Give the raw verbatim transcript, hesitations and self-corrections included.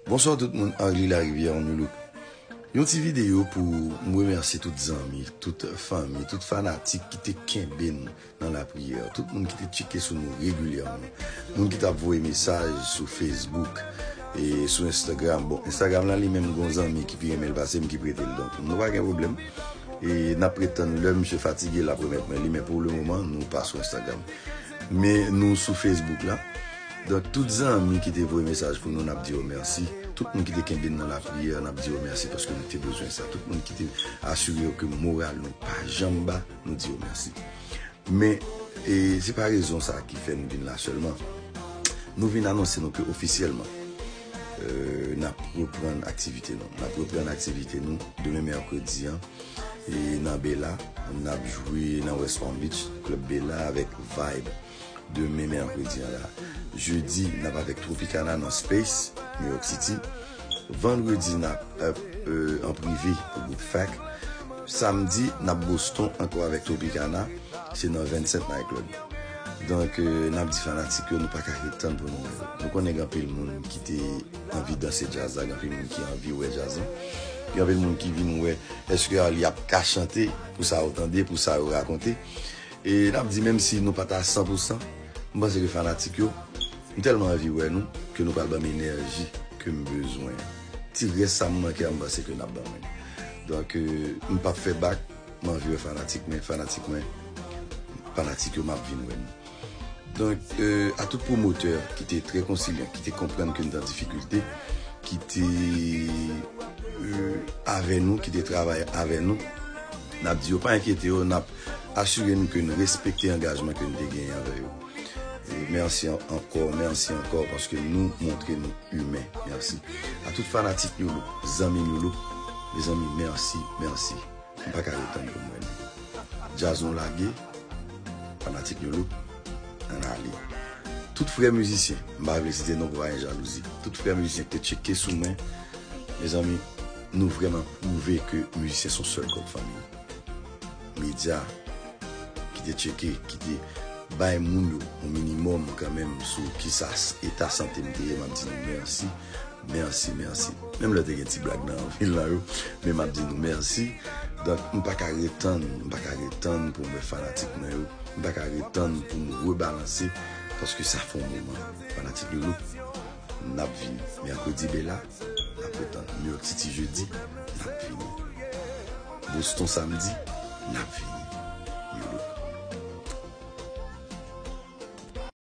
Bonswa tout moun, Arly Larivière on New Look. Yon ti videyo pou m remèsye tout zanmi, tout fanmi, tout fanatik ki te kenbe n nan lapriyè. Tout moun ki te tcheke sou nou regilyèman. Moun ki t ap voye mesaj sou Facebook e sou Instagram. Bon, Instagram la li menm gon zanmi ki pi renmen l pase m ki prete l. Donk, nou pa gen pwoblèm. E n ap ret tann lè misye fatige l ap remèt mwen li, men pou le moman, nou pa sou Instagram. Men nou sou Facebook la. Donk, tout zanmi ki te voye mesaj pou nou, n ap di yo mèsi. Tout moun ki te kenbe n nan lapriyè, n ap di yo mèsi paske nou te bezwen sa. Tout moun ki te asire yo ke moral nou pa janm ba, nou di yo mèsi. Men, e, se pa rezon sa ki fè n vin la sèlman. Nou vin anonse nou ke ofisyèlman, e, n ap reprann aktivite nou. N ap reprann aktivite nou demen mèkredi an. E nan Bella, n ap jwe nan West Palm Beach, Club Bella avèk Vibe. Demen mèkredi an la. Jedi, n ap avèk Tropicana nan Space, New York City. Vandredi, n ap, e, e, an prive, o gwoup Fac. Samdi, n ap Boston ankò avèk Tropicana. Se nan Vincent Night Club. Donk, e, n ap di fanatik yo, nou pa ka ret tann pou nou wè yo. Nou konnen gen anpil moun ki te anvi danse djaz la, gen anpil moun ki anvi wè djaz la. Gen anpil moun ki vin wè èske Arly ap ka chante pou sa yo tande, pou sa yo rakonte. E n ap di, menm si nou pa t a san pou san, m panse ke fanatik yo, m tèlman anvi wè nou, ke nou pral ban m enèji ke m bezwen. Ti rès sa m manke a, m panse ke n ap ban mwen. Donk, e, m p ap fè bak, m anvi wè fanatik mwen, fanatik mwen, fanatik yo, m ap vin wè nou. Donk, e, a tout pwomotè ki te trè konsilyan, ki te konprann ke n te an difikilte, ki te, e, avè nou, ki te travay avè nou, n ap di yo pa enkyete yo, n ap asire nou ke n respekte angajman ke n te genyen avè yo. E mèsi an-, ankò, mèsi ankò, paske nou montre nou imen. Mèsi. A tout fanatik New Look, zanmi New Look, mezanmi, mèsi, mèsi. M pa ka ret tann pou m wè nou. Djaz nou lage, fanatik New Look, ann ale. Tout frè mizisyen, m pa vle site non pou pa gen jalouzi. Tout frè mizisyen ki te tcheke sou mwen, mezanmi, nou vrèman pwouve ke mizisyen se yon sèl kòk fanmi. Medya ki te tcheke, ki te bay moun yo yon minimòm kanmenm sou kisa s-, eta sante m te ye, m ap di nou mèsi, mèsi, mèsi. Menm lè te gen ti blag nan anpil nan yo, men m ap di nou mèsi. Donk, m pa ka ret tann, m pa ka ret tann pou m wè fanatik mwen yo, m pa ka ret tann pou m rebalanse, paske sa fè yon moman. Fanatik New Look, n ap vini. Mèkredi Bella, n ap ret tann. New York City jedi, n ap vini. Boston samdi, n ap vini.